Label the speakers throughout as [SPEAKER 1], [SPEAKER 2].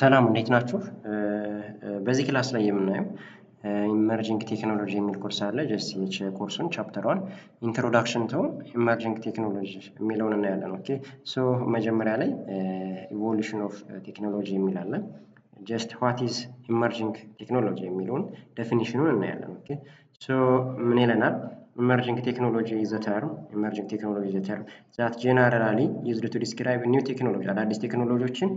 [SPEAKER 1] ሰላም፣ እንዴት ናችሁ? በዚህ class ላይ የምናየው emerging technology የሚል ኮርስ አለ። Just ኮርሱን chapter 1, introduction to emerging technology የሚለውን እናያለን። Okay, so መጀመሪያ ላይ evolution of technology የሚል አለ። Just what is emerging technology የሚለውን definition ኑን እናያለን። Okay, so ምን ይለናል? Emerging technology is a term, emerging technology is a term that generally used to describe new technology፣ አዳዲስ ቴክኖሎጂዎችን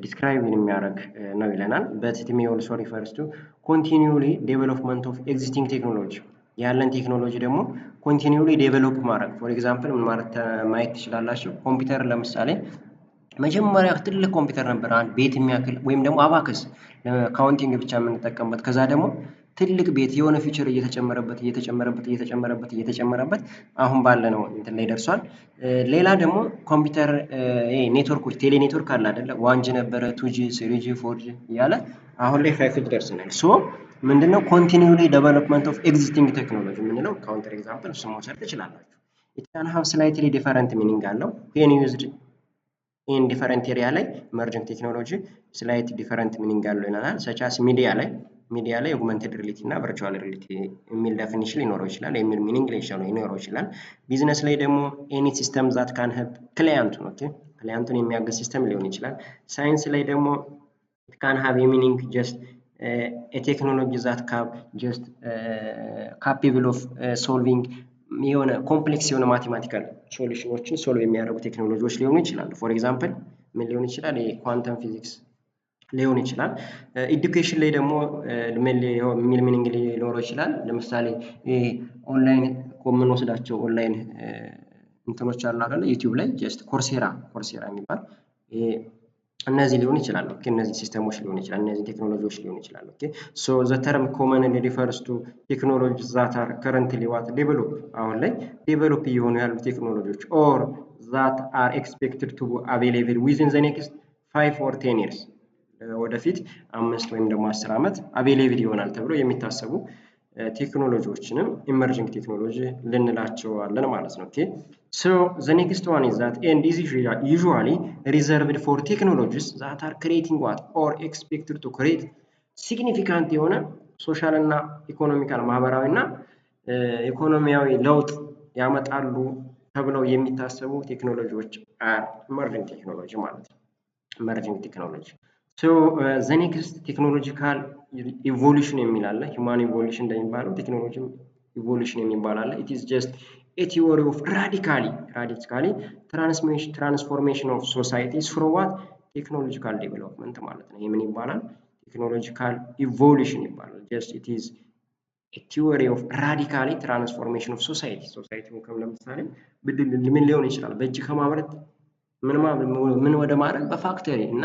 [SPEAKER 1] describe የሚያደርግ ነው ይለናል። But it may also refers to continually development of existing technology፣ ያለን ቴክኖሎጂ ደግሞ continually develop ማድረግ። For example ምን ማለት ማየት ትችላላችሁ? ኮምፒውተር ለምሳሌ መጀመሪያ ትልቅ ኮምፒውተር ነበር፣ አንድ ቤት የሚያክል ወይም ደግሞ abacus ለ counting ብቻ የምንጠቀምበት። ከዛ ደግሞ ትልቅ ቤት የሆነ feature እየተጨመረበት፣ እየተጨመረበት፣ እየተጨመረበት፣ እየተጨመረበት አሁን ባለነው እንትን ላይ ደርሷል። ሌላ ደግሞ ኮምፒውተር ኔትወርኮች፣ ቴሌ ኔትወርክ አለ አይደለ? 1G ነበረ፣ 2G፣ 3G፣ 4G እያለ አሁን ላይ 5G ደርሰናል። So ምንድነው continually development of existing technology የምንለው counter example እሱን መውሰድ ትችላላችሁ። It can have slightly different meaning አለው when used in different area ላይ። Emerging technology slight different meaning አለው ይለናል። Such as media ላይ፣ ሚዲያ ላይ augmented reality እና virtual reality የሚል definition ሊኖረው ይችላል፣ የሚል meaning ሊኖረው ይችላል። ቢዝነስ ላይ ደግሞ any system that can help client ኡን፣ okay፣ client ኡን የሚያግዝ system ሊሆን ይችላል። ሳይንስ ላይ ደግሞ can have meaning just technology that can just capable of solving የሆነ complex የሆነ mathematical solution ኖችን solve የሚያደርጉ ቴክኖሎጂዎች ሊሆኑ ይችላሉ። For example ምን ሊሆን ይችላል? የ quantum physics ሊሆን ይችላል። Education ላይ ደግሞ ምን የሚል meaning ሊኖረው ይችላል? ለምሳሌ ኦንላይን የምንወስዳቸው ኦንላይን እንትኖች አሉ አይደለ? YouTube ላይ just Coursera፣ Coursera የሚባል እነዚህ ሊሆን ይችላል። Okay, እነዚህ system ኦች ሊሆን ይችላል። እነዚህ ቴክኖሎጂዎች ሊሆን ይችላል። Okay, so the term commonly refers to technology that are currently what develop፣ አሁን ላይ develop እየሆኑ ያሉ ቴክኖሎጂዎች or that are expected to available within the next 5 or 10 years፣ ወደፊት 5 ወይም ደግሞ 10 ዓመት available ይሆናል ተብሎ የሚታሰቡ ቴክኖሎጂዎችንም emerging technology ልንላቸዋለን ማለት ነው። Okay, so the next one is that and is usually reserved for technologies that are creating what or expected to create significant የሆነ social እና economical፣ ማህበራዊ እና ኢኮኖሚያዊ ለውጥ ያመጣሉ ተብለው የሚታሰቡ ቴክኖሎጂዎች are emerging technology ማለት ነው። Emerging technology. So the next technological evolution የሚል አለ። Human evolution እንደሚባለው technology evolution የሚባል አለ። It is just a theory of radically transformation of society through what technological development ማለት ነው። ይህ ምን ይባላል? Technological evolution ይባላል። Just it is a theory of radically transformation of society። Society ውን ለምሳሌ ምን ሊሆን ይችላል? በእጅ ከማምረት ምን ወደ ማድረግ፣ በ factory እና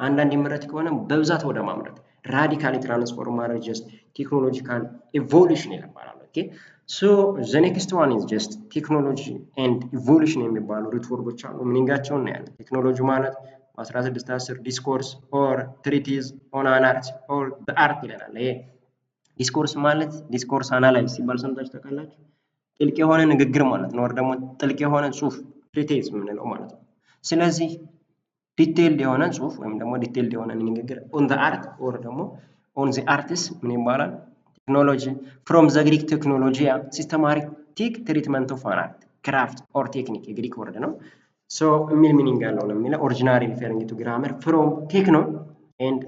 [SPEAKER 1] አንዳንድ ይመረት ከሆነ በብዛት ወደ ማምረት radically transform ማድረግ just technological evolution ይባላል። Okay, so the next one is just technology and evolution የሚባሉ root word ኦች አሉ። Meaning ኣቸውን እናያለን። ቴክኖሎጂ ማለት በ1610 discourse or treatise on an art or art ይለናል። ይሄ discourse ማለት discourse analyze ሲባል ሰምታችሁ ታውቃላችሁ? ጥልቅ የሆነ ንግግር ማለት ነው። ወር ደግሞ ጥልቅ የሆነ ጽሁፍ treatise የምንለው ማለት ነው። ስለዚህ detailed የሆነ ጽሁፍ ወይም ደግሞ detailed የሆነ ንግግር on the art or ደግሞ on the arts ምን ይባላል? Technology from the Greek technologia, systematic treatment of an art, craft or technique፣ የግሪክ word ነው። So የሚል meaning ያለው ነው የሚለው። Originally referring to grammar from techno and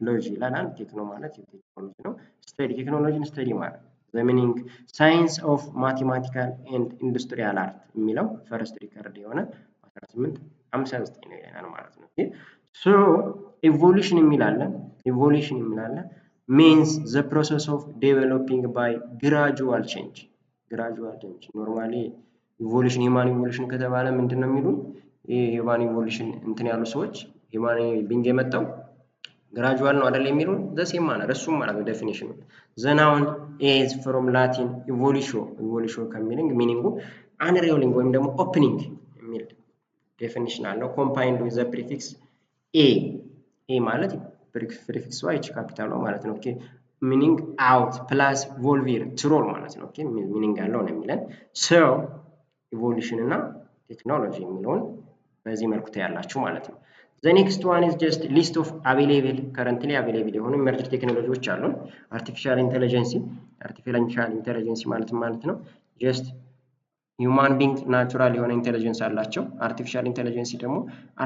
[SPEAKER 1] logy ይላል። Techno ማለት ቴክኖሎጂ ነው። Study፣ ቴክኖሎጂን study ማለት the meaning science of mathematical and industrial art የሚለው first record የሆነ 1859 ነው ይለናል ማለት ነው። So evolution የሚል አለ። Evolution የሚል አለ means the process of developing by gradual change, gradual change. Normally evolution፣ human evolution ከተባለ ምንድን ነው የሚሉን? ይህ human evolution እንትን ያሉ ሰዎች human being የመጣው gradual ነው አይደል የሚሉን? The same manner እሱም ማለት ነው definition ኑ። The noun is from Latin evolutio፣ evolutio ከሚል meaning ኡ unrolling ወይም ደግሞ opening የሚል definition አለው። Combined with the prefix e፣ e ማለት prefix ዋ ይቺ ካፒታሏ ማለት ነው። Okay, meaning out plus volvere, to roll ማለት ነው። Okay, meaning አለው ነው የሚለን። So evolution እና ቴክኖሎጂ የሚለውን በዚህ መልኩ ታያላችሁ ማለት ነው። The next one is just list of available, currently available የሆኑ emerging ቴክኖሎጂዎች አሉን። Artificial intelligence። Artificial intelligence ማለት ነው just human being natural የሆነ intelligence አላቸው። Artificial intelligence ደግሞ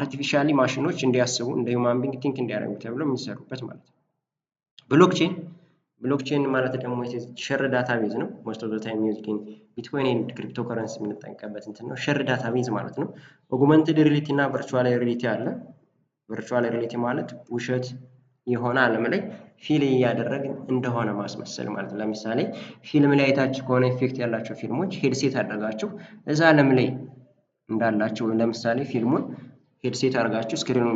[SPEAKER 1] artificially ማሽኖች እንዲያስቡ፣ እንደ human being think እንዲያደርጉ ተብሎ የሚሰሩበት ማለት ነው። Blockchain። Blockchain ማለት ደግሞ shared database ነው። Most of the time used in Bitcoin and cryptocurrency የምንጠቀምበት እንትን ነው። Shared database ማለት ነው። Augmented reality እና virtual reality አለ። Virtual reality ማለት ውሸት የሆነ ዓለም ላይ feel እያደረግን እንደሆነ ማስመሰል ማለት ነው። ለምሳሌ ፊልም ላይ አይታችሁ ከሆነ effect ያላቸው ፊልሞች headset አድርጋችሁ እዛ ዓለም ላይ እንዳላችሁ፣ ለምሳሌ ፊልሙን headset አድርጋችሁ screen ኑ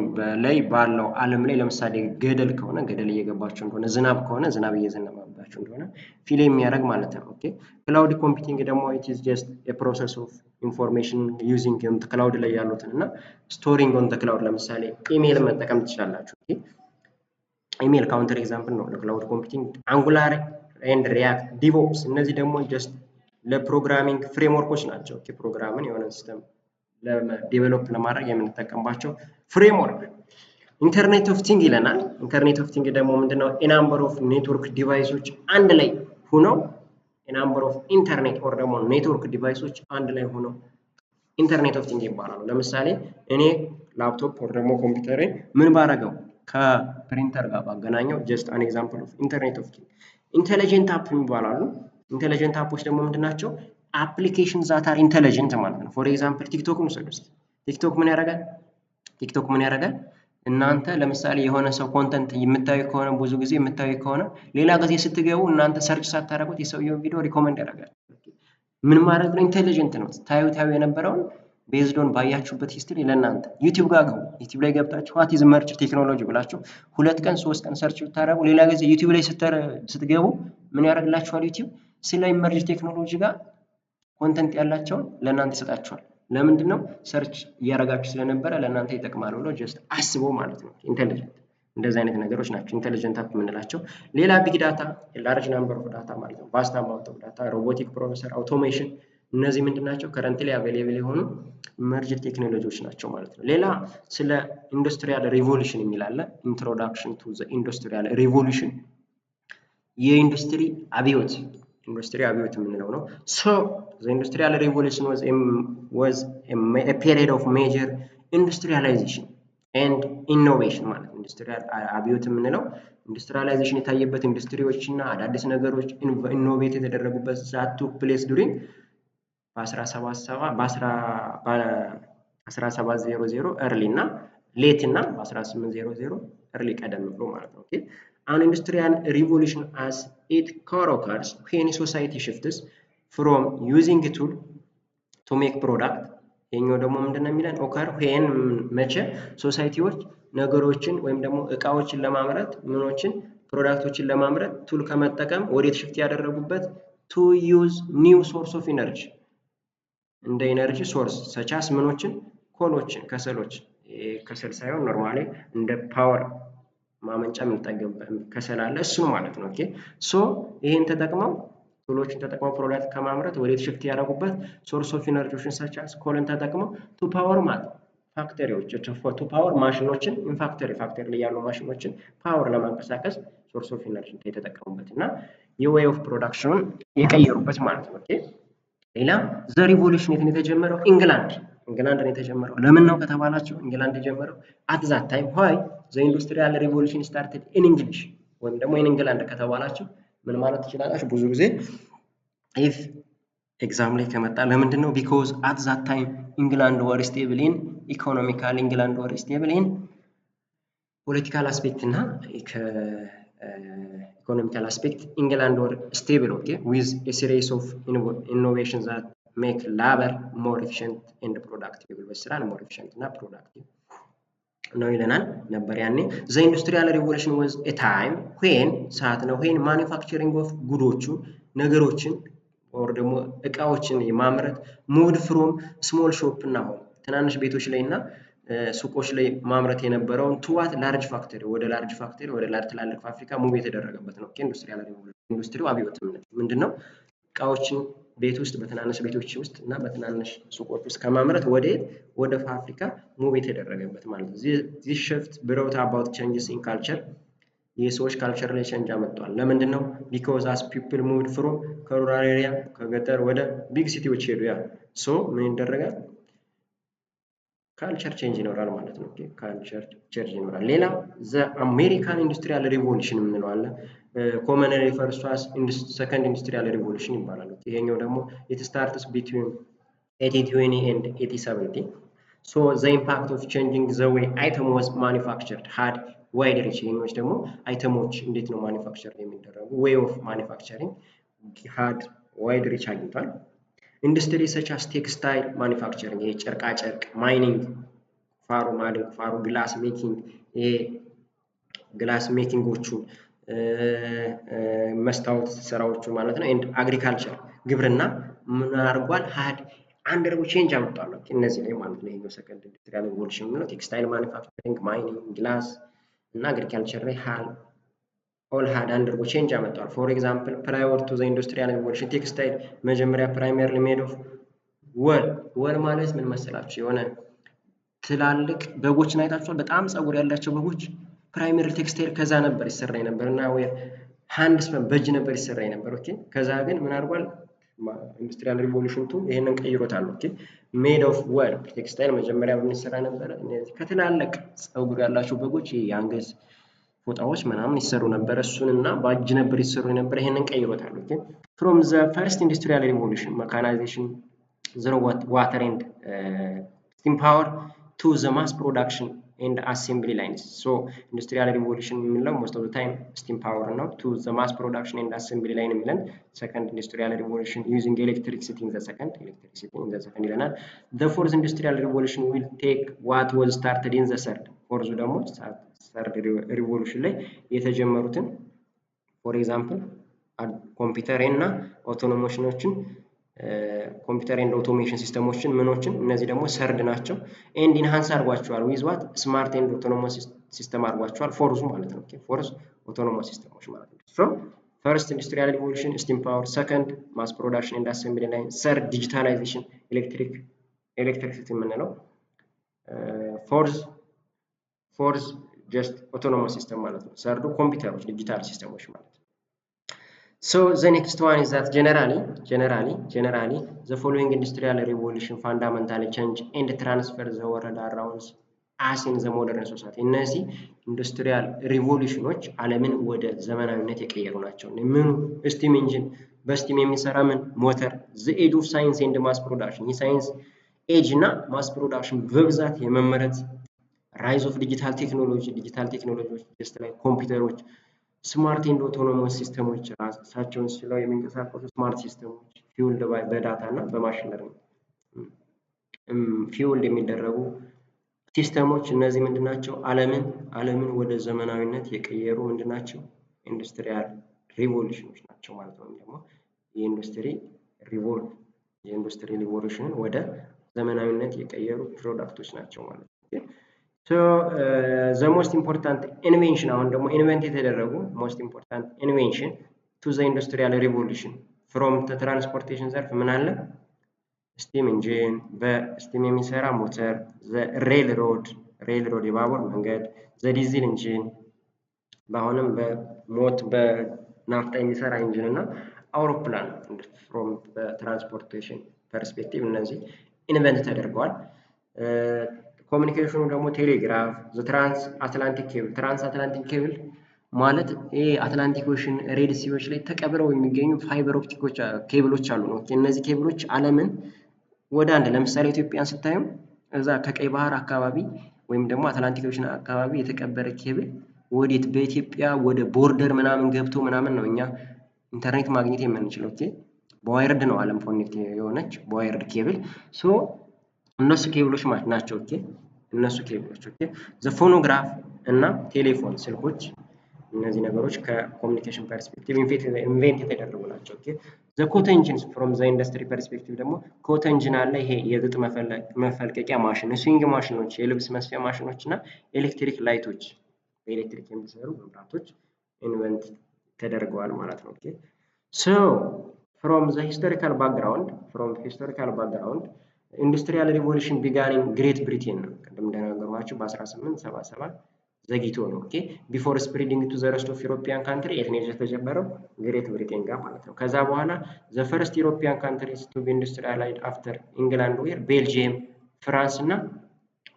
[SPEAKER 1] ላይ ባለው ዓለም ላይ ለምሳሌ ገደል ከሆነ ገደል እየገባችሁ እንደሆነ፣ ዝናብ ከሆነ ዝናብ እየዘነበባችሁ እንደሆነ feel የሚያደርግ ማለት ነው። Okay, cloud computing ደግሞ it is just a process of information using cloud ላይ ያሉትን እና storing on cloud። ለምሳሌ ኢሜይል መጠቀም ትችላላችሁ። Okay, email counter example ነው ለ cloud computing። Angular and React፣ DevOps፣ እነዚህ ደግሞ just ለ programming framework ኦች ናቸው። ፕሮግራምን የሆነ system develop ለማድረግ የምንጠቀምባቸው framework። Internet of Thing ይለናል። Internet of Thing ደግሞ ምንድነው? A number of network device ኦች አንድ ላይ ሁነው፣ a number of internet or ደግሞ network device ኦች አንድ ላይ ሆነው Internet of Thing ይባላሉ። ለምሳሌ እኔ laptop or ደግሞ ኮምፒውተሬ ምን ባረገው፣ ከፕሪንተር ጋር ባገናኘው just an example of Internet of Thing። Intelligent app ይባላሉ። Intelligent app ኦች ደግሞ ምንድን ናቸው? Application that are intelligent ማለት ነው። For example ቲክቶክን ውሰዱ እስኪ። ቲክቶክ ምን ያደርጋል? ቲክቶክ ምን ያደርጋል? እናንተ ለምሳሌ የሆነ ሰው content የምታዩ ከሆነ፣ ብዙ ጊዜ የምታዩ ከሆነ፣ ሌላ ጊዜ ስትገቡ እናንተ search ሳታደርጉት የሰውየውን ቪዲዮ recommend ያደርጋል። ምን ማለት ነው? Intelligent ነው። ታዩ ታዩ የነበረውን based on ባያችሁበት history ለእናንተ። ዩቲዩብ ጋር ግቡ። ዩቲዩብ ላይ ገብታችሁ "What is emerging technology" ብላችሁ 2 ቀን 3 ቀን search ብታደርጉ ሌላ ጊዜ ዩቲዩብ ላይ ስትገቡ ምን ያደርግላችኋል? ዩቲዩብ ስለ emerging technology ጋር content ያላቸውን ለእናንተ ይሰጣችኋል። ለምንድን ነው? Search እያደረጋችሁ ስለነበረ ለእናንተ ይጠቅማል ብሎ just አስቦ ማለት ነው። Intelligent እንደዚህ አይነት ነገሮች ናቸው intelligent app የምንላቸው። ሌላ big data፣ large number of data ማለት ነው። Vast amount of data፣ robotic process automation፣ እነዚህ ምንድን ናቸው? Currently available የሆኑ emerging ቴክኖሎጂዎች ናቸው ማለት ነው። ሌላ ስለ industrial revolution የሚል አለ። Introduction to the industrial revolution፣ የኢንዱስትሪ አብዮት፣ ኢንዱስትሪ አብዮት የምንለው ነው። So the industrial revolution was a period of major industrialization and innovation ማለት ነው። Industrial አብዮት የምንለው industrialization የታየበት፣ ኢንዱስትሪዎች እና አዳዲስ ነገሮች innovate የተደረጉበት that took place during በ1700 early እና late እና በ1800 early ቀደም ብሎ ማለት ነው። Okay, an industrial revolution as it occurs when society shifts from using tool to make product። ይሄኛው ደግሞ ምንድነው የሚለን? Occur when መቼ society ዎች ነገሮችን ወይም ደግሞ እቃዎችን ለማምረት፣ ምኖችን product ኦችን ለማምረት tool ከመጠቀም ወዴት shift ያደረጉበት፣ to use new source of energy፣ እንደ energy source such as ምኖችን፣ coal ኦችን፣ ከሰሎች፣ ከሰል ሳይሆን normally እንደ power ማመንጫ የምንጠቀምበት ከሰል አለ፣ እሱን ማለት ነው። Okay, so ይሄን ተጠቅመው፣ tool ኦችን ተጠቅመው product ከማምረት ወዴት shift ያደረጉበት፣ source of energy ዎችን such as coal ን ተጠቅመው to power ማለት factory ዎች፣ to power ማሽኖችን in factory፣ factory ላይ ያሉ ማሽኖችን power ለማንቀሳቀስ source of energy የተጠቀሙበት እና የ way of production ኑን የቀየሩበት ማለት ነው። Okay, ሌላ the revolution የት ነው የተጀመረው? ኢንግላንድ። ኢንግላንድ ነው የተጀመረው። ለምን ነው ከተባላችሁ ኢንግላንድ የጀመረው at that time፣ why the industrial revolution started in English ወይም ደግሞ in England ከተባላችሁ ምን ማለት ትችላላችሁ? ብዙ ጊዜ if exam ላይ ከመጣ ለምንድን ነው? Because at that time England were stable in economical, England were stable in political aspect እና ከ economical aspect England were stable, okay, with a series of innovation that make labor more efficient and productive፣ የጉልበት ስራን more efficient እና productive ነው ይለናል ነበር ያኔ። The industrial revolution was a time when፣ ሰዓት ነው፣ when manufacturing of good ኦቹ፣ ነገሮችን or ደግሞ እቃዎችን የማምረት moved from small shop እና home፣ ትናንሽ ቤቶች ላይ እና ሱቆች ላይ ማምረት የነበረውን to what? Large factory፣ ወደ large factory፣ ወደ ትላልቅ ፋብሪካ move የተደረገበት ነው። Industrial revolution፣ ኢንዱስትሪው አብዮት ምንድን ነው? እቃዎችን ቤት ውስጥ፣ በትናንሽ ቤቶች ውስጥ እና በትናንሽ ሱቆች ውስጥ ከማምረት ወደ ወደ ፋብሪካ move የተደረገበት ማለት ነው። This shift brought about changes in culture። የሰዎች culture ላይ change አመጥቷል። ለምንድን ነው? Because as people moved from ከ rural area፣ ከገጠር ወደ big city ዎች ሄዱ። Yeah, so ምን ይደረጋል? Culture change ይኖራል ማለት ነው። Culture change ይኖራል። ሌላ the American Industrial Revolution የምንለው አለ። Common refers to as second industrial revolution ይባላል። ይሄኛው ደግሞ it starts between 1820 and 1870. So the impact of changing the way item was manufactured had wide reach። ይሄኞች ደግሞ item ኦች እንዴት ነው manufacture የሚደረጉ፣ way of manufacturing had wide reach አግኝቷል። Industry such as textile manufacturing፣ ይሄ ጨርቃጨርቅ፣ mining ቁፋሮ፣ ማዕድን ቁፋሮ፣ glass making፣ ይሄ glass making ኦቹን፣ መስታወት ስራዎቹ ማለት ነው። And agriculture ግብርና ምን አድርጓል? Had undergo change አመጣሉ እነዚህ ላይ ማለት ነው። ይሄኛው second industrial revolution የምንለው textile manufacturing፣ mining፣ glass እና agriculture ላይ had all had undergo change አመጣዋል። For example, prior to the industrial revolution, textile መጀመሪያ primarily made of wool። Wool ማለት ምን መሰላችሁ? የሆነ ትላልቅ በጎችን አይታችኋል? በጣም ፀጉር ያላቸው በጎች። Primary textile ከዛ ነበር ይሰራ የነበር እና ወይ hand በእጅ ነበር ይሰራ የነበር። Okay፣ ከዛ ግን ምን አድርጓል? Industrial revolution two ይሄንን ቀይሮታል። Okay, made of wool textile መጀመሪያ በምን ይሰራ ነበረ? ከትላልቅ ፀጉር ያላቸው በጎች የአንገት ፎጣዎች ምናምን ይሰሩ ነበረ። እሱንና በእጅ ነበር ይሰሩ የነበረ። ይሄንን ቀይሮታል። Okay, from the first industrial revolution, mechanization, the water and steam power, to the mass production and assembly lines. So industrial revolution የምንለው most of time steam power ነው። To the mass production and assembly line የሚለን second industrial revolution, using electricity in the second, electricity in the second ይለናል። The fourth industrial revolution will take what was started in the third። Fourth ኡ ደግሞ third revolution ላይ የተጀመሩትን፣ for example, ኮምፒውተር እና automation ኦችን፣ computer and automation system ኦችን ምኖችን፣ እነዚህ ደግሞ third ናቸው። And enhance አድርጓቸዋል with what? Smart and autonomous system አድርጓቸዋል። Fourth ኡ ማለት ነው። Fourth autonomous system ኦች ማለት ነው። So first industrial revolution, steam power፣ second, mass production and assembly line፣ third, digitalization, electricity የምንለው፣ fourth just autonomous system ማለት ነው። Third ኡ ኮምፒውተሮች፣ digital system ኦች ማለት ነው። So the next one is that generally the following industrial revolution fundamentally change and transfer the world around us in the modern society። እነዚህ industrial revolution ኦች ዓለምን ወደ ዘመናዊነት የቀየሩ ናቸው። ምኑ? Steam engine፣ በ steam የሚሰራ ምን ሞተር፣ the age of science and mass production፣ የሳይንስ age እና mass production በብዛት የመመረት፣ rise of digital technology፣ digital ቴክኖሎጂዎች just like ኮምፒውተሮች፣ smart and autonomous system ኦች፣ ራሳቸውን ችለው የሚንቀሳቀሱ smart system ኦች፣ fueled በ data እና በ machine learning fueled የሚደረጉ system ኦች፣ እነዚህ ምንድን ናቸው? ዓለምን ወደ ዘመናዊነት የቀየሩ ምንድን ናቸው? Industrial revolution ኦች ናቸው ማለት ነው። ወይም ደግሞ የኢንዱስትሪ revolution ን ወደ ዘመናዊነት የቀየሩ product ኦች ናቸው ማለት ነው። The most important invention፣ አሁን ደግሞ invent የተደረጉ most important invention to the industrial revolution from transportation ዘርፍ ምን አለ? Steam engine፣ በ steam የሚሰራ ሞተር፣ the railroad የባቡር መንገድ፣ the diesel engine፣ በአሁንም በሞት በናፍጣ የሚሰራ engine እና አውሮፕላን from በ transportation perspective እነዚህ invent ተደርገዋል። Communication ኑ ደግሞ telegraph፣ the trans Atlantic cable። Trans Atlantic cable ማለት ይሄ Atlantic Ocean፣ Red Sea ዎች ላይ ተቀብረው የሚገኙ fiber optic ኦች cable ኦች አሉ ነው። እነዚህ ኬብሎች ዓለምን ወደ አንድ፣ ለምሳሌ ኢትዮጵያን ስታዩ እዛ ከቀይ ባህር አካባቢ ወይም ደግሞ Atlantic Ocean አካባቢ የተቀበረ ኬብል ወዴት በኢትዮጵያ ወደ border ምናምን ገብቶ ምናምን ነው እኛ ኢንተርኔት ማግኘት የምንችለው። Okay, በ wired ነው ዓለም connect የሆነች፣ በ wired cable። So እነሱ ኬብሎች ማለት ናቸው። Okay, እነሱ ኬብሎች፣ okay, the phonograph እና ቴሌፎን ስልኮች፣ እነዚህ ነገሮች ከ communication perspective invent የተደረጉ ናቸው። Okay, the cotton gins from the industry perspective ደግሞ cotton gin አለ። ይሄ የጥጥ መፈልቀቂያ ማሽን፣ sewing ማሽኖች፣ የልብስ መስፊያ ማሽኖች እና electric light ኦች፣ በኤሌክትሪክ የሚሰሩ መብራቶች invent ተደርገዋል ማለት ነው። Okay, so From the historical background, industrial revolution began in Great Britain ነው። ቅድም እንደነገርኳችሁ በ1877 ዘግይቶ ነው። Okay, before spreading to the rest of European country. የት ነው የተጀመረው? Great Britain ጋር ማለት ነው። ከዛ በኋላ the first European countries to be industrialized after England were Belgium፣ France እና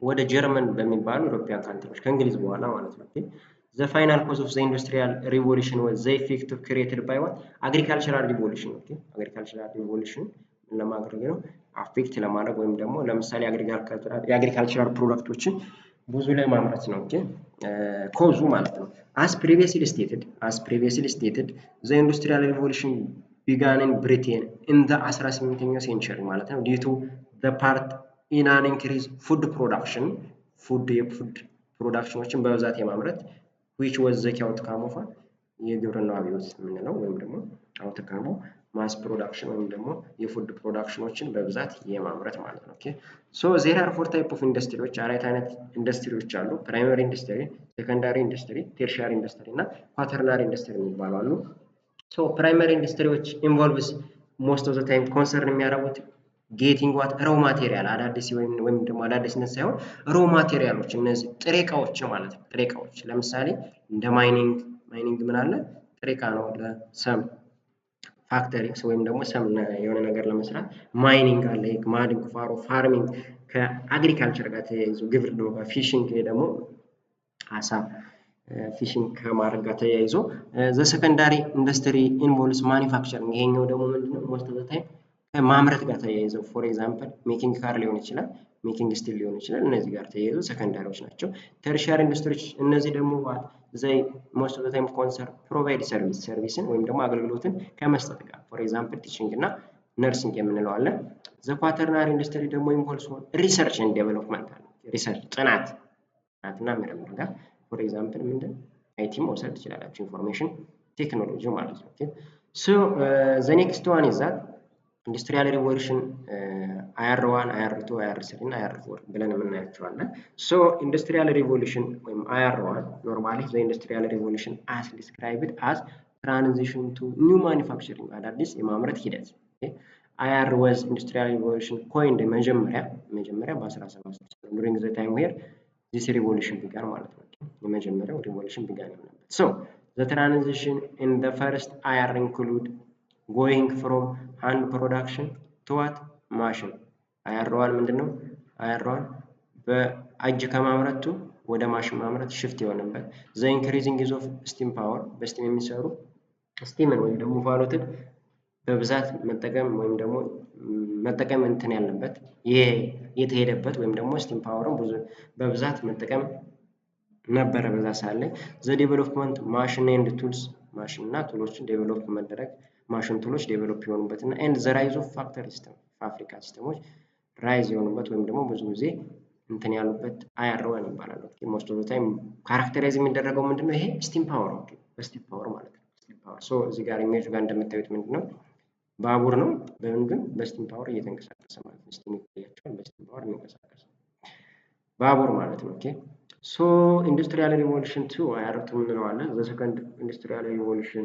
[SPEAKER 1] ወደ ጀርመን በሚባሉ European country ዎች ከእንግሊዝ በኋላ ማለት ነው። The final cause of the industrial revolution was the effect created by what? Agricultural revolution። Okay, agricultural revolution ለማድረግ ነው affect ለማድረግ ወይም ደግሞ ለምሳሌ የ agricultural product ኦችን ብዙ ለማምረት ነው። Okay, cause ኡ ማለት ነው። As previously stated, the industrial revolution began in Britain in the 18ኛው century ማለት ነው due to the part in an increase food production, food የ food production ኦችን በብዛት የማምረት which was the key outcome of የግብርናው አብዮት የምንለው ወይም ደግሞ outcome ኡ mass production ወይም ደግሞ የ food production ኦችን በብዛት የማምረት ማለት ነው። Okay, so there are four type of ኢንዱስትሪዎች፣ አራት አይነት ኢንዱስትሪዎች አሉ። Primary industry፣ secondary industry፣ tertiary industry እና quaternary industry የሚባሉ አሉ። So primary ኢንዱስትሪዎች involves most of the time concern የሚያደርጉት getting what? Raw material፣ አዳዲስ ወይም ደግሞ አዳዲስነት ሳይሆን raw material ኦች፣ እነዚህ ጥሬ እቃዎችን ማለት ነው። ጥሬ እቃዎች ለምሳሌ እንደ mining። Mining ምን አለ? ጥሬ እቃ ነው ለ some factory ወይም ደግሞ some የሆነ ነገር ለመስራት mining አለ፣ ማዕድን ቁፋሮ፣ farming ከ agriculture ጋር ተያይዞ ግብርናው ጋር፣ fishing ደግሞ አሳ fishing ከማድረግ ጋር ተያይዞ። The secondary industry involves manufacturing። ይሄኛው ደግሞ ምንድነው? Most of the time ከማምረት ጋር ተያይዘው for example making car ሊሆን ይችላል፣ making steel ሊሆን ይችላል። እነዚህ ጋር ተያይዘው secondary ዎች ናቸው። Tertiary ኢንዱስትሪዎች እነዚህ ደግሞ they most of the time concern provide service፣ service ን ወይም ደግሞ አገልግሎትን ከመስጠት ጋር for example teaching እና nursing የምንለው አለ። The quaternary industry ደግሞ involves research and development አለ። Research ጥናትና ምርምር ጋር for example ምንድን IT መውሰድ ትችላላችሁ፣ information technology ማለት ነው። So the next one is that industrial revolution IR 1፣ IR 2፣ IR 3 እና IR 4 ብለን የምናያቸዋለን። So industrial revolution ወይም IR 1, normally the industrial revolution as described as transition to new manufacturing፣ አዳዲስ የማምረት ሂደት። IR was industrial revolution coined መጀመሪያ በ17 during the time where this revolution began ማለት ነው። የመጀመሪያው revolution began የሆነበት። So the transition in the first IR include going from hand production to what? Machine። IR 1 ምንድን ነው? IR 1 በእጅ ከማምረቱ ወደ ማሽን ማምረት shift የሆነበት፣ the increasing use of steam power፣ በ steam የሚሰሩ steam ን ወይም ደግሞ እንፋሎትን በብዛት መጠቀም ወይም ደግሞ መጠቀም እንትን ያለበት የተሄደበት ወይም ደግሞ steam power ን ብዙ በብዛት መጠቀም ነበረ በዛ ሰዓት ላይ። The development machine and tools፣ ማሽን እና tool ኦችን develop መደረግ፣ machine tool ኦች develop የሆኑበት እና and the rise of factory system፣ ፋብሪካ system ኦች rise የሆኑበት ወይም ደግሞ ብዙ ጊዜ እንትን ያሉበት IR 1 ይባላል። Most of time characterize የሚደረገው ምንድነው? ይሄ steam power፣ okay፣ በ steam power ማለት ነው። Steam power፣ so እዚህ ጋር ኢሜጁ ጋር እንደምታዩት ምንድነው? ባቡር ነው። በምን ግን? በ steam power እየተንቀሳቀሰ ማለት ነው። Steam ይታያቸዋል። በ steam power የሚንቀሳቀስ ባቡር ማለት ነው። Okay, so industrial revolution 2፣ IR 2 እንለዋለን። The second industrial revolution,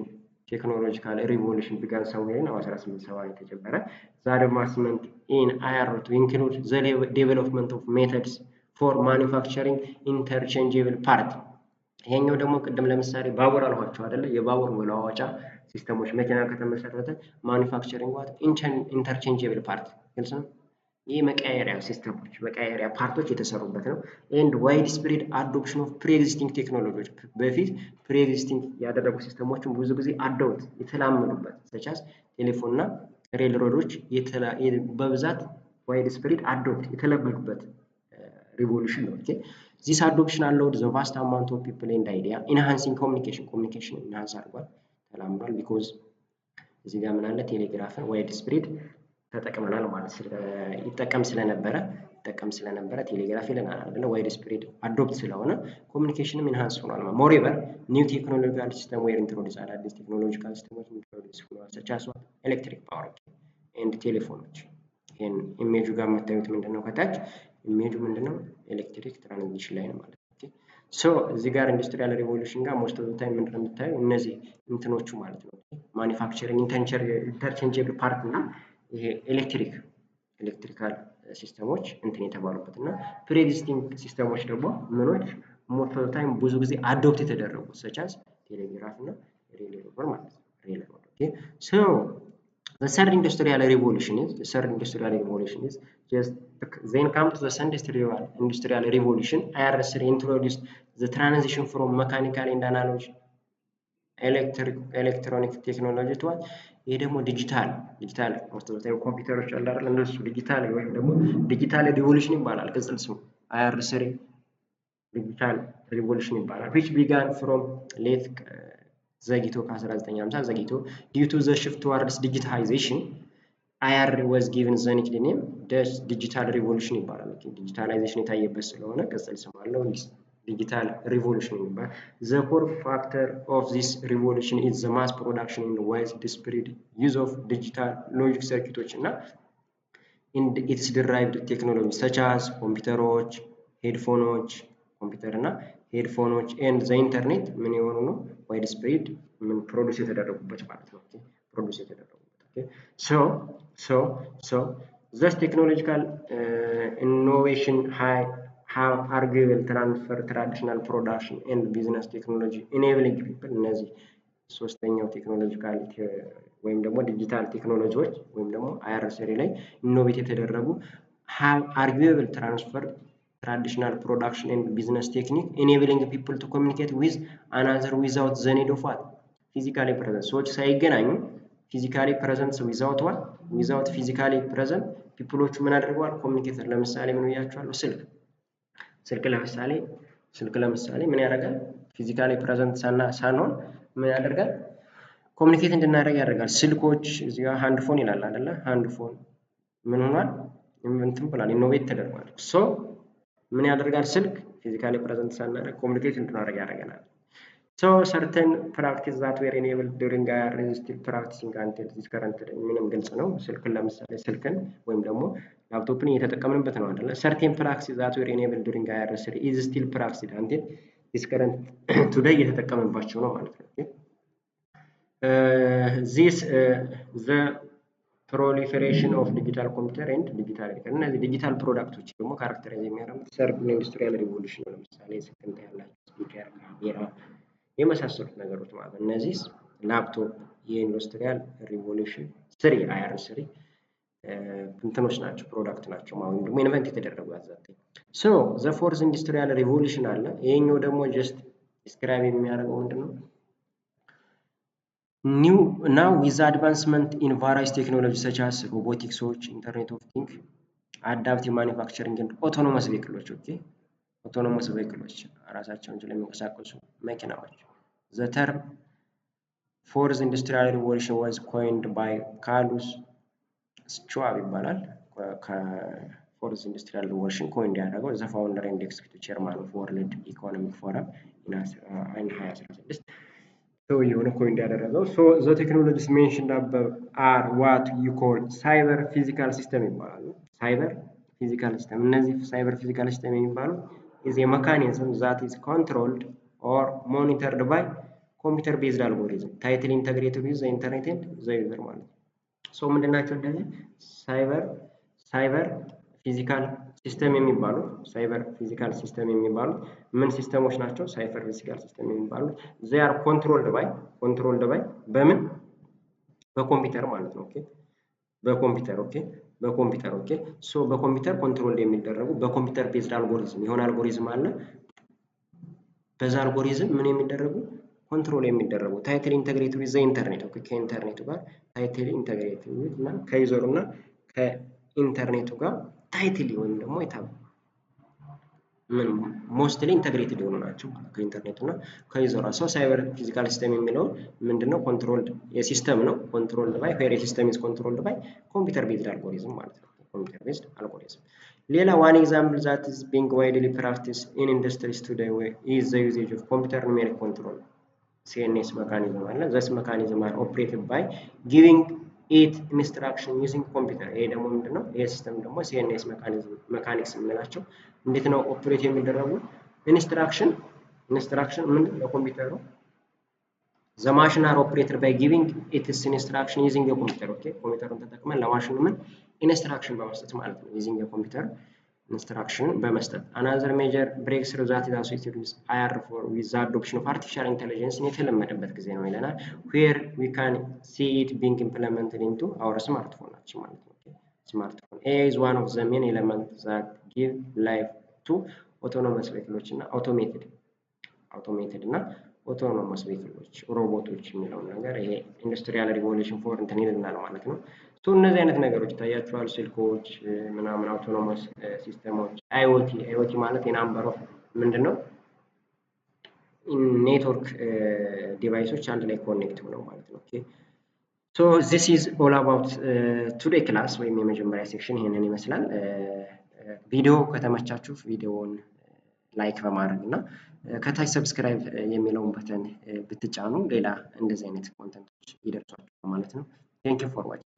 [SPEAKER 1] technological revolution began somewhere ነው 1870 የተጀመረ። The advancement in IR 2 include the development of methods for manufacturing interchangeable part። ይሄኛው ደግሞ ቅድም ለምሳሌ ባቡር አልኋቸው አይደለ? የባቡር መለዋወጫ system ኦች መኪና ከተመሰረተ manufacturing what? Interchangeable part፣ ግልጽ ነው። ይህ መቀያየሪያ system ኦች፣ መቀያየሪያ part ኦች የተሰሩበት ነው። And widespread adoption of pre-existing ቴክኖሎጂዎች፣ በፊት pre-existing ያደረጉ system ኦችን ብዙ ጊዜ adopt የተላመዱበት such as ቴሌፎን እና railroad ኦች በብዛት widespread adopt የተለመዱበት revolution ነው። Okay, this adoption allowed the vast amount of people and idea enhancing communication። Communication enhance አድርጓል፣ ተላምዷል። Because እዚህ ጋር ምን አለ? ቴሌግራፍን widespread ተጠቅመናል ማለት ይጠቀም ስለነበረ ቴሌግራፍ ይለናል አይደለ? Widespread adopt ስለሆነ communication ም enhance ሆኗል። Moreover, new technological system were introduce፣ አዳዲስ technological system ኦች introduce ሆኗል። Such as electric power and ቴሌፎኖች። ይህን ኢሜጁ ጋር የምታዩት ምንድን ነው? ከታች ኢሜጁ ምንድን ነው? Electric transmission line ማለት ነው። So እዚህ ጋር industrial revolution ጋር most of time ምንድን ነው የምታየው እነዚህ እንትኖቹ ማለት ነው፣ manufacturing interchangeable part እና ይሄ electrical system ኦች እንትን የተባሉበት እና pre-existing system ኦች ደግሞ ምኖች most of time ብዙ ጊዜ adopt የተደረጉ such as telegraph እና railroad ማለት ነው። Railroad, okay. So the third industrial revolution is just then come to the second industrial revolution. IR3 introduced the transition from mechanical and analog electric electronic technology to what? ይሄ ደግሞ digital most of time ኮምፒውተሮች አለ አይደል? እነሱ ዲጂታል ወይም ደግሞ digital revolution ይባላል ቅጽል ስሙ። IR3 digital revolution ይባላል፣ which began from late ዘግይቶ ከ1950 ዘግይቶ due to the shift towards digitization. IR was given the nickname digital revolution ይባላል። Digitalization የታየበት ስለሆነ ቅጽል ስም አለው፣ digital revolution የሚባል። The core factor of this revolution is the mass production and widespread use of digital logic circuit ኦች እና its derived technology such as ኮምፒውተሮች፣ headphone ኦች፣ ኮምፒውተር እና headphone ኦች and the internet ምን የሆኑ ነው widespread ምን produce የተደረጉበት ማለት ነው። Produce የተደረጉበት። So thus technological innovation high have arguable transfer traditional production and business technology, enabling people። እነዚህ ሶስተኛው technological ወይም ደግሞ ዲጂታል ቴክኖሎጂዎች ወይም ደግሞ IR3 ላይ innovate የተደረጉ have arguable transfer traditional production and business technique, enabling people to communicate with another without the need of what? Physically present። ሰዎች ሳይገናኙ physically present without what? Without physically present people ኦቹ ምን አድርገዋል? Communicate። ለምሳሌ ምን ብያቸዋለሁ? ስልክ ለምሳሌ ምን ያደርጋል? Physically present ሳንሆን ምን ያደርጋል? Communicate እንድናደርግ ያደርጋል። ስልኮች እዚህ ጋር hand phone ይላል አይደለ? Hand phone ምን ሆኗል? እንትን ብሏል፣ innovate ተደርጓል። So ምን ያደርጋል? ስልክ physically present ሳናደርግ communicate እንድናደርግ ያደርገናል። So certain practice that were enabled during IR still practicing until this current። ምንም ግልጽ ነው። ስልክን ለምሳሌ ስልክን ወይም ደግሞ ላፕቶፕን እየተጠቀምንበት ነው አይደለ? Certain practice that were enabled during IR3 is still practiced until this current today እየተጠቀምንባቸው ነው ማለት ነው። This the proliferation of digital computer and digital፣ እነዚህ digital product ኦች ደግሞ characterize የሚያደርጉት third industrial revolution ነው። ለምሳሌ ስልክ ያላቸው speaker፣ ካሜራ የመሳሰሉት ነገሮች ማለት ነው። እነዚህ ላፕቶፕ የ industrial revolution 3 IR3 እንትኖች ናቸው፣ product ናቸው ወይም ደግሞ invent የተደረጉ ያዛት። So the fourth industrial revolution አለ። ይሄኛው ደግሞ just describe የሚያደርገው ምንድን ነው? New now with advancement in various technology such as robotics ኦች፣ internet of thing፣ adaptive manufacturing፣ autonomous vehicle ኦች፣ okay, autonomous vehicle ኦች ራሳቸውን ችለው የሚንቀሳቀሱ መኪናዎች። The term fourth industrial revolution was coined by Klaus Schwab ይባላል። ከ fourth industrial revolution coined ያደረገው the founder and executive chairman of World Economic Forum in 2016 ሰውየው ነው coined ያደረገው። So the technologies mentioned above are what you call cyber physical system ይባላሉ። Cyber physical system፣ እነዚህ cyber physical system የሚባሉ is a mechanism that is controlled or monitored by computer based algorithm tightly integrated with the internet and the user ማለት ነው። So ምንድናቸው እነዚህ cyber physical system የሚባሉት? Cyber physical system የሚባሉት ምን system ኦች ናቸው? Cyber physical system የሚባሉት they are controlled by በምን? በኮምፒውተር ማለት ነው። Okay, በኮምፒውተር፣ okay, በኮምፒውተር፣ okay። So በኮምፒውተር control የሚደረጉ በ computer based algorithm የሆነ አልጎሪዝም አለ። በዛ አልጎሪዝም ምን የሚደረጉ control የሚደረጉ tightly integrated with the internet፣ okay፣ ከኢንተርኔቱ ጋር tightly integrated with እና ከ user ኡ እና ከኢንተርኔቱ ጋር tightly ወይም ደግሞ ምን mostly integrated የሆኑ ናቸው ከኢንተርኔቱ እና ከ user ኡ። So cyber physical system የሚለውን ምንድነው? Controlled የ system ነው። Controlled by where system is controlled by computer based algorithm ማለት ነው። Computer based algorithm። ሌላ one example that is being widely practice in industries today is the usage of computer numeric control CNC mechanism አለ። These mechanism are operated by giving it instruction using computer። ይሄ ደግሞ ምንድነው? ይሄ system ደግሞ CNC mechanism mechanics የምንላቸው እንዴት ነው operate የሚደረጉ? Instruction Instruction ምንድን ለኮምፒውተሩ the machine are operated by giving its instruction using computer, okay። ኮምፒውተሩን ተጠቅመን ለማሽኑ ምን instruction በመስጠት ማለት ነው። Using computer instruction በመስጠት። Another major breakthrough that is associated with IR 4 with the adoption of artificial intelligence የተለመደበት ጊዜ ነው ይለናል። Where we can see it being implemented into our smartphone ኣችን ማለት ነው። Smartphone AI is one of the main element that give life to autonomous vehicle ኦች እና automated እና autonomous vehicle ኦች፣ ሮቦቶች የሚለውን ነገር ይሄ Industrial Revolution 4 እንትን ይልናል ማለት ነው። So እነዚህ አይነት ነገሮች ይታያቸዋል። ስልኮች ምናምን፣ autonomous system ኦች፣ IoT። IoT ማለት የ number of ምንድን ነው network device ኦች አንድ ላይ connect ሆነው ማለት ነው። Okay, so this is all about today class ወይም የመጀመሪያ section ይሄንን ይመስላል። ቪዲዮ ከተመቻችሁ ቪዲዮውን like በማድረግ እና ከታች subscribe የሚለውን button ብትጫኑ ሌላ እንደዚህ አይነት content ኦች ይደርሷችኋል ማለት ነው። Thank you for watching.